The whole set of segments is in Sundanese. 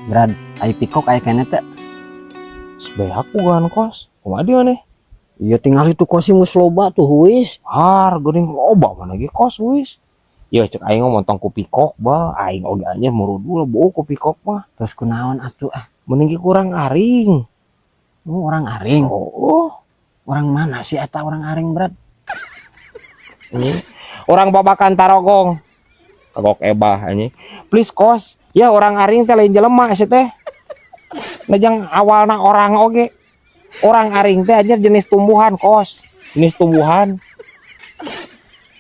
Brad, ai pikok aya keneh teh? Sebeak bukan, Kos. Kumaha dia nih? Iya, tinggal itu kosim geus loba tuh wis. Har, geuning loba mana ge, Kos, wis. Ya cek aing mah montong ku pikok bah, aing oge anjir murudul bau ku pikok mah. Terus kunaon atuh ah? Mending ge kurang aring. Oh, orang aring. Oh, Orang mana sih eta orang aring, Brad? Ini orang Babakan Tarogong. Kagok ebah anjing. Please, Kos, ya orang aring teh lain jelema sih teh. Najang awalna orang oge. Orang aring teh anjir jenis tumbuhan, Kos. Jenis tumbuhan.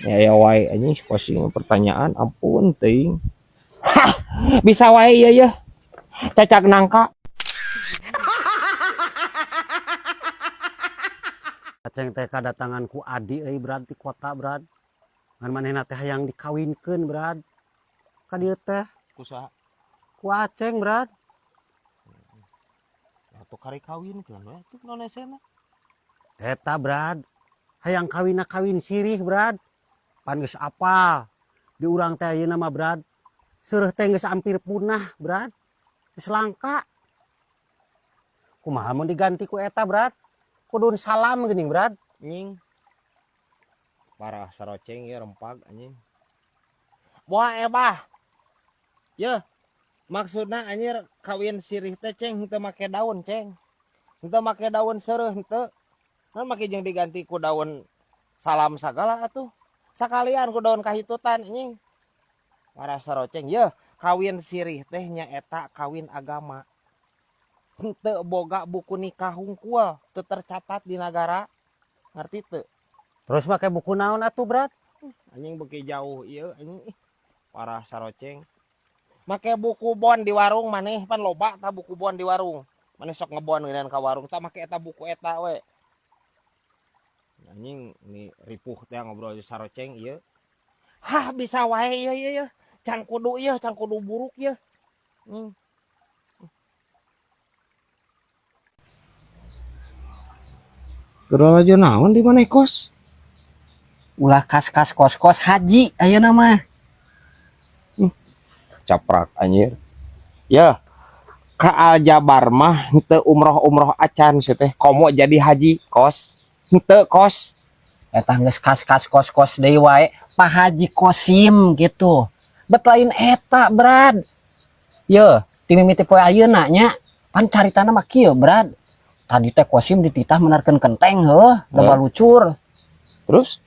Ya ya wae anjing kos ini pertanyaan, ampun teuing. Hah, bisa wae ieu ya. Cacak nangka. Aceng teh kadatangan ku adi euy, Brad, di kota, Brad. Ngan manehna teh hayang dikawinkeun, Brad. Ka dieu teh. Kusaha? Ku Aceng, Brad. Atuh kari kawinkeun we atuh naon esena. Eta, Brad. Hayang kawinna kawin sirih, Brad. Pan geus apal. Di urang teh ayeuna mah, Brad. Seureuh teh geus hampir punah, Brad. Geus langka. Kumaha mun diganti ku eta, Brad? Kudun salam geuning, Brad. Nying. Parah saroceng ya rempag anjing. Wah ebah. Ye. Maksudna anjir kawin sirih teh, Ceng, henteu make daun, Ceng. Henteu make daun seureuh henteu. Naon make jeung diganti ku daun salam sagala atuh. Sakalian ku daun kahitutan anjing. Parah saroceng ye, kawin sirih teh nyaeta kawin agama. Henteu boga buku nikah hungkul, teu tercatat di nagara. Ngerti teu? Terus make buku naon atuh, Brad? Anjing beuki jauh ieu anjing ih. Parah saroceng. Make buku bon di warung maneh pan loba tah buku bon di warung. Maneh sok ngebon geunan ka warung tah make eta buku eta we. Anjing ini ripuh teh ngobrol jeung saroceng ieu. Hah, bisa wae ieu ieu ieu. Can kudu ieu, can kudu buruk ieu. Gerol aja naon di maneh, Kos? Ulah kas-kas kos-kos haji ayeuna mah. Caprak anjir. Ya, ka Aljabar mah henteu umroh-umroh acan sih teh, komo jadi haji, Kos. Henteu, Kos. Eta geus kas-kas kos-kos deui wae, Pak Haji Kosim gitu. Bet lain eta, Brad. Ye, ti mimiti poe ayeuna nya, pan caritana mah kieu, Brad. Tadi teh Kosim dititah menarkeun kenteng heuh, da Heuh. Balucur. Terus?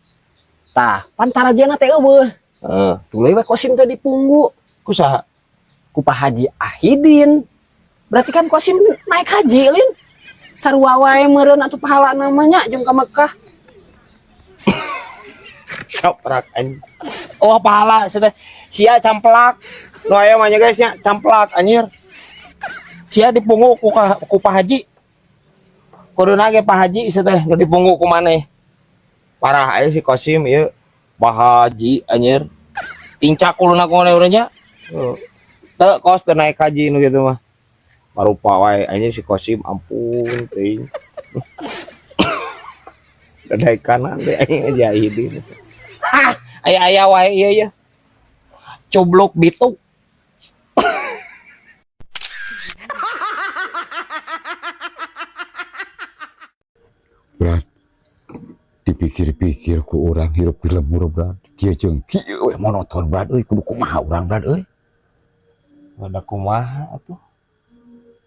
Tah, pan tarajana teh euweuh. Heeh. Tuluy we Kosim teh dipunggu Ku saha? Ku Pak Haji Ahidin. Berarti kan Kosim naik haji, lin. Sarua wae meureun atuh pahala namanya jeung ka Mekah. Caprak anjing. Oh, pahala sia teh. Sia camplak. Nu aya mah nya guys nya camplak anjir. Sia dipunggu ku Pak Haji. Kuduna ge Pak Haji sia teh nu dipunggu ku maneh. Parah aya si Kosim ieu. Pak Haji anjir. Tincak kuluna ku maneh urang nya. Teu, Kos, teu naik haji nu kitu mah. Marupa wae anjir si Kosim, ampun teuing. Daek kanan deh aing jahidin. Hah, aya-aya wae ieu ye. Cubluk bituk. Brad, dipikir-pikir ku urang hirup di lembur, Brad. Kieu jeung kieu we monoton, Brad euy, kudu kumaha urang, Brad euy? Ada kumaha atuh.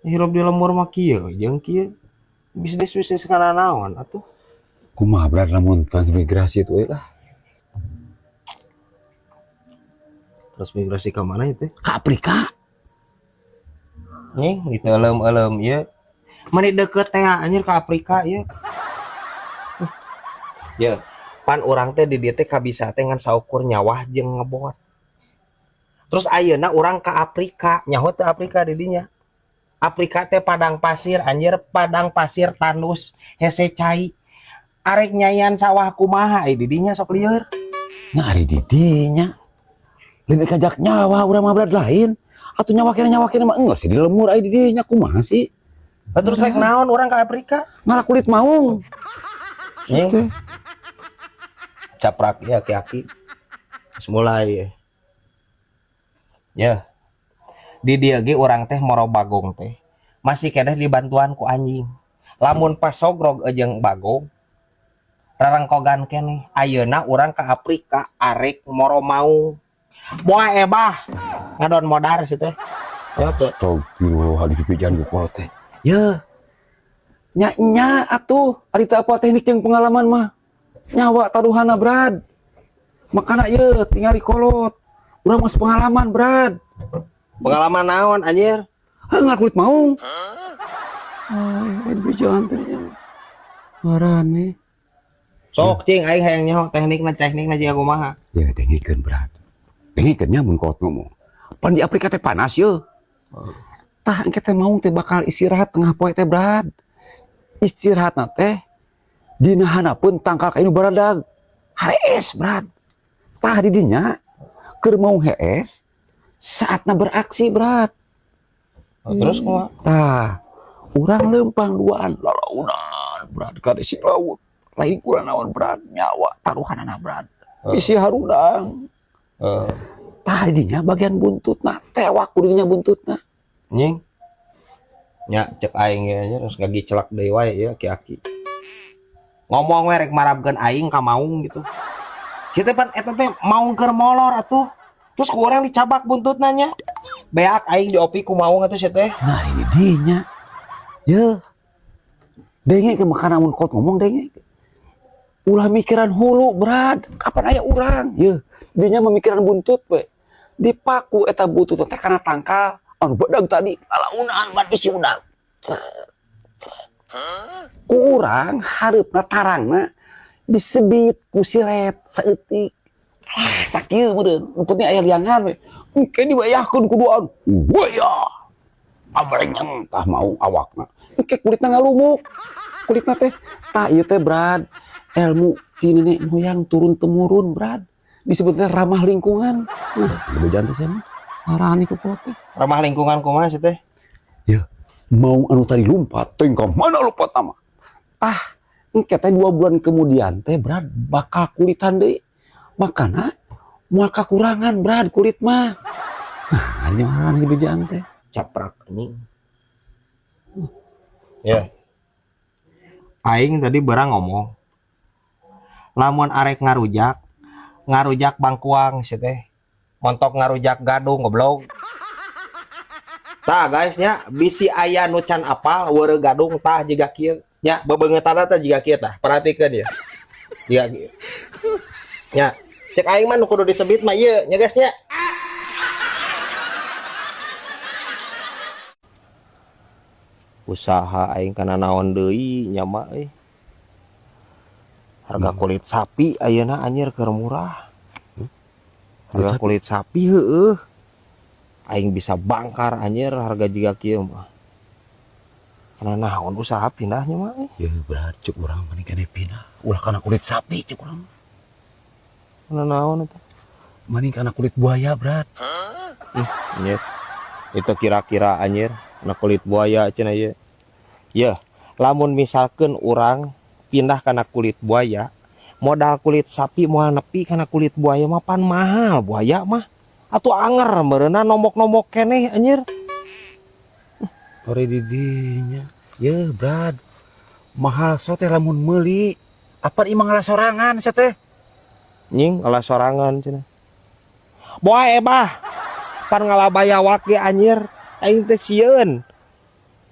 Hirup di lembur mah kieu jeung kieu. Bisnis bisnis kana naon atuh. Kumaha, Brad, lamun transmigrasi itu euy lah? Transmigrasi ke mana itu? Ke Afrika. Nying, gitu elem-elem ieu. Mani deket teh anjir ke Afrika ieu. Ya, pan urang teh di dieu teh kabisa teh ngan saukur nyawah jeung ngebot. Terus ayeuna urang ke Afrika, nyaho teh Afrika di dinya. Afrika teh padang pasir anjir, padang pasir tandus, hese cai. Arek nyayan sawah kumaha di dinya sok lieur. Nah, ari di dinya. Lain kajak nyawa urang mah, Brad, lain. Atuh nyawa kene mah enggeus sih di lembur ari di dinya kumaha sih? Lah, terus rek naon urang ke Afrika? Malah kulit maung. Nying. Caprak ya aki-aki. Terus mulai ya. Ya. Di dieu ge urang teh moro bagong teh. Masih keneh dibantuan ku anjing. Lamun pas sogrog jeung bagong rarengkogan keneh. Ayeuna urang ka Afrika arek moro maung. Boa ebah ngadon modar sih teh. Ya tuh. Astagfirullah, dipipijan ku kolot teh. Ye. Nya nya atuh, ari teu apa teknik jeung pengalaman mah. Nyawa taruhana, Brad. Makana ieu tingali kolot. Urang mah pengalaman, Brad. Pengalaman naon anjir? Ah, kulit maung. Ay, dipijan teh nya. Marane. Sok cing aing hayang nyaho teknikna teknikna jiga kumaha. Ya dengekeun, Brad. Dengekeun nya mun kolot ngomong. Pan di Afrika teh panas ye. Tah engke teh maung teh bakal istirahat tengah poe teh, Brad. Istirahatna teh dina handapeun tangkal kayu baradag. Harees, Brad. Tah di dinya keur maung hees saatna beraksi, Brad. Oh, terus kumaha? Tah, urang lempang duaan lalaunan, Brad, ka si laut. Lain kurang naon, Brad, nyawa taruhanana, Brad. Bisi harudang. Tah di dinya bagian buntutna, tewak ku dinya buntutna. Nying. Nya cek aing ge anjir geus ngagicelak deui wae ieu aki-aki. Ngomong we rek marabkeun aing ka maung gitu. Kieu teh pan eta teh maung keur molor atuh. Terus ku urang dicabak buntutna nya. Beak aing diopi ku maung atuh sia teh. Nah, ini dinya. Ye. Denge ke makana mun kolot ngomong denge. Ulah mikiran hulu, Brad. Kapan aya urang? Ye, dinya memikiran buntut we. Dipaku eta buntut teh kana tangkal anu badag tadi, lalaunan bad bisi udang. Ku urang hareupna tarangna disebit ku silet saeutik. Ah, sakieu meureun. Nu penting aya liangan we. Engke dibayahkeun ku duaan. Waya. Abrenyeng tah mau awakna. Engke kulitna ngalumuk. Kulitna teh tah ieu teh, Brad. Ilmu ti nenek moyang turun temurun, Brad. Disebutnya ramah lingkungan. Nah, bejaan teh sia mah. Arani ku kolot teh. Ramah lingkungan kumaha sih teh? Ya, mau anu tadi lompat, teh ka mana lompat mah? Tah, engke teh 2 bulan kemudian teh, Brad, bakal kulitan deui. Makana moal kakurangan, Brad, kulit mah. Nah, ini mah di bejaan teh. Caprak anjing. Ya. Aing tadi berang ngomong. Lamun arek ngarujak, ngarujak bangkuang sih teh. Montok ngarujak gadung goblok. Tah guys nya bisi aya nu can apal weureu gadung tah jiga kieu. Nya bebeungeutana teh jiga kieu tah. Perhatikeun ya. Jiga kieu. Nya cek aing mah nu kudu disebut mah ieu nya guys nya. Usaha aing kana naon deui nya mah euy. Harga kulit sapi ayeuna anjir keur murah. Harga kulit sapi heueuh. Aing bisa bangkar anjir harga jiga kieu mah. Kana naon usaha pindahnya mah euy. Ya Brad, cek urang mending kene pindah. Ulah kana kulit sapi cek urang. Kana naon eta? Mending kana kulit buaya, Brad. Ih, anjir. Itu kira-kira anjir kana kulit buaya cenah ieu. Yeuh, lamun misalkeun urang pindah kana kulit buaya, modal kulit sapi moal nepi kana kulit buaya mah pan mahal buaya mah. Atuh anger meureunna nomok-nomok keneh anjir. Ore didinya. Yeuh, Brad. Mahal so teh lamun meuli. Apan imah ngalah sorangan sia teh? Nying ngalah sorangan cenah. Boa ebah. Pan ngalah bayawak ge anjir. Aing teh sieun.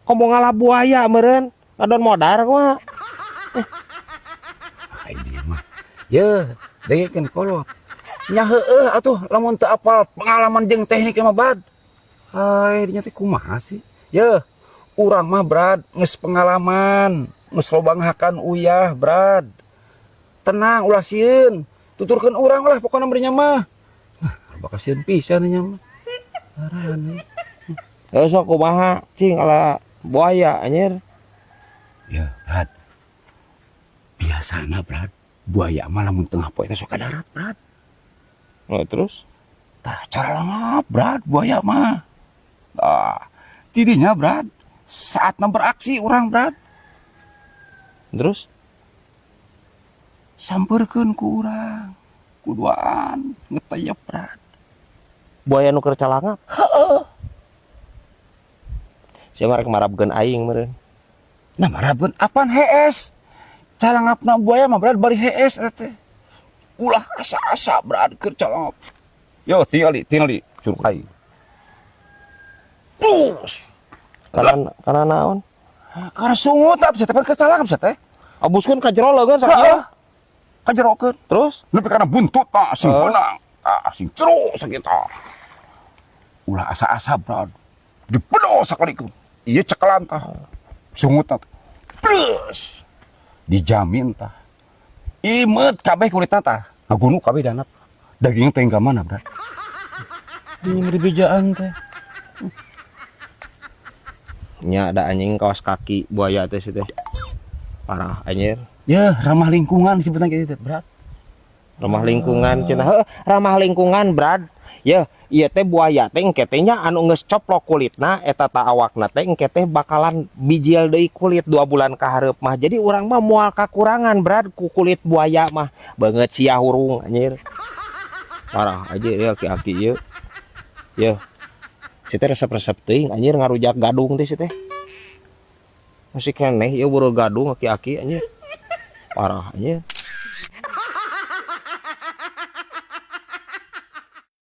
Komo ngalah buaya meureun. Ngadon modar kumaha. Aing dia mah. Yeuh, dengekeun kolot. Nya heueuh atuh lamun teu apal pengalaman jeung teknik mah, Bad. Hai, dinya teh kumaha sih? Yeuh, urang mah, Brad, geus pengalaman, geus loba ngahakan uyah, Brad. Tenang ulah sieun. Tuturkeun urang lah pokona mah dinya mah. Nah, bakal sieun pisan dinya mah. Arane. Sok kumaha cing ala buaya anjir. Ya, Brad. Biasana, Brad, buaya mah lamun tengah poe teh sok ka darat, Brad. Nah, terus? Tah, cara langap, Brad, buaya mah. Tah, tidinya, Brad, saatna beraksi urang, Brad. Terus? Sampeurkeun ku urang. Kuduaan ngeteyep, Brad. Buaya nu keur calangap? Heeh. Sia mah rek marabkeun aing meureun. Nah, marabkeun apaan hees? Calangapna buaya mah, Brad, bari hees eta teh. Ulah asa-asa, Brad, keur calangap. Yo, tingali, tingali curug aing. Terus. Karena naon? Karena sungut atuh teh, keur calangap sia teh. Abuskeun ka jero leugeun sakieu. Heeh. Kajerokeun. Terus? Nepi kana buntut tah sing Heeh. beunang. Tah sing jero sakitu. Ulah asa-asa, Brad. Dipedo sakali ku. Ieu cekelan tah. Sungutna teh. Plus. Dijamin tah. Imeut kabeh kulitna tah. Ngagunu kabeh danap. Dagingnya teh ka mana, Brad? Ini bejaan teh. Nya ada anjing kaos kaki buaya teh sih teh. Parah anjir. Ya, ramah lingkungan sebutnya gitu, Brad. Ramah lingkungan cenah. Heuh, ramah lingkungan, Brad. Ya, ieu teh buaya teh engke teh nya anu geus coplok kulitna eta ta awakna teh engke teh bakalan bijil deui kulit 2 bulan ka hareup mah. Jadi urang mah moal kakurangan, Brad, ku kulit buaya mah. Beungeut sia hurung anjir. Parah aja ya aki-aki ieu. Ya. Si teh resep-resep teuing anjir ngarujak gadung teh si teh. Masih keneh ieu buru gadung aki-aki anjir. Parah anjir.